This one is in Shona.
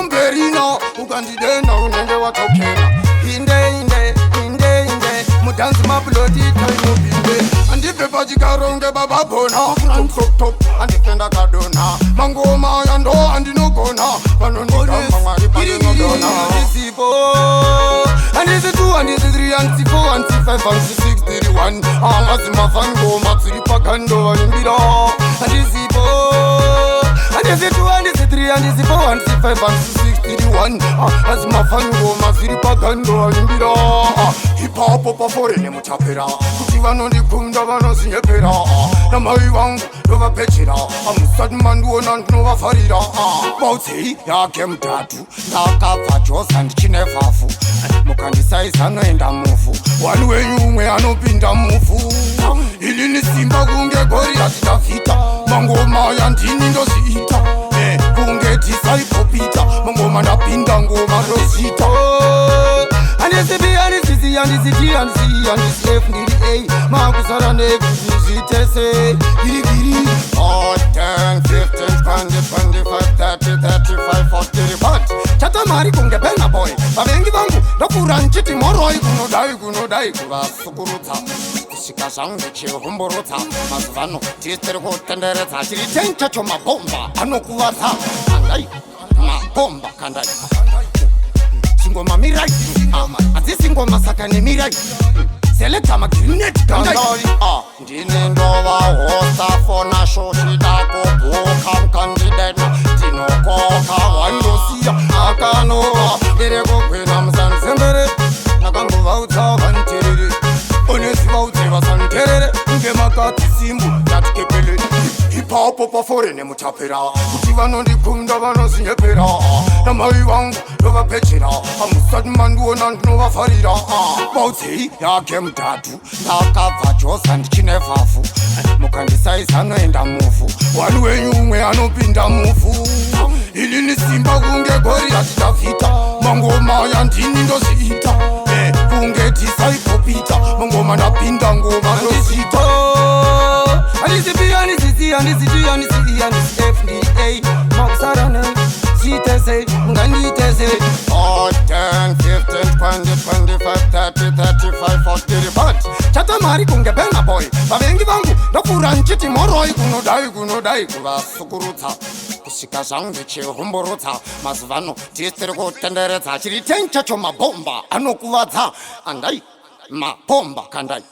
Tomberina ukandidena unenge watokena. Inde inde inde inde mudhanzi mapuloti tainopinde handibve pachigaro ngebababhona top top handife ndakadonha mangoma aya ndo andinogona vanondigamba Mwari pandinodonha. Handisipo, handisi 2, handisi 3, handisi 4, handisi 5, handisi 6, ndiri 1. Angazi mafangoma dziri pagando vaimbira. Handisipo, handisi 2, handisi 3, handisi 4, handisi 5, handisi 6, ndiri 1. Azi mafangoma dziri pagando vaimbira. Ipapo paforene mutapera kuti vanondikunda vanozinyepera namai vangu ndovapechera hamusati mandiona ndinovafarira baudzei yake mutatu ndakabva Joza ndichine vhavhu mukandisaizanoenda muvhu wani wenyu umwe anopinda muvhu inini simba kunge Goriyati Dhavhita mangoma yandini ndozviita kunge disciple Peter mangoma ndapinda ngoma ndozviita. Handisi B, handisi C, handisi D, handisi E, handisi F, ndiri A. Makusara nekuti zvitese girigiri. 10, 15, 20, 25, 30, 35, 40 but chata mari kunge Burna Boy vavengi vangu ndopfuura nchiti moroi kunodai kunodai kuvasukurudza kusvika zvangu ndichihumburudza mazuva ano tiri kutenderedza chiri 10 chacho mabhomba anokuvadza kandai mabhomba kandai chingoma mirai hadzisi ngoma saka nemirai selector magrenade kandai. Ndini ndovahosta fona shoshida kubhuka mukandidena ndinokoka wandosiya akanova ndiri kugwina musanzembere ndakambovaudza vanterere onesivaudze vasanterere ngemakati simbu yatikepele ipapo paforene mutapera kuti vanondikunda vanozinyepera namai vangu ndovapechera hamusati mandiona ndinovafarira baudzei yake mutatu ndakabva Joza ndichine vhavhu mukandisaizanoenda muvhu wani wenyu umwe anopinda muvhu inini simba kunge Goriyati Dhavhita mangoma yandini ndozviita kunge disciple Peter mangoma ndapinda ngoma ndozviita. Handisi B, handisi C, handisi D, handisi E, handisi F, ndiri A. Makusara zvitese mungandiitese 10, 15, 20, 25, 30, 35, 40 but chata mari kunge Burna Boy vavengi vangu ndopfuura nchiti moroi kunodai kunodai kuvasukurudza kusvika zvangu ndichihumburudza mazuva ano tiri kutenderedza chiri 10 chacho mabhomba anokuvadza andai mabhomba kandai.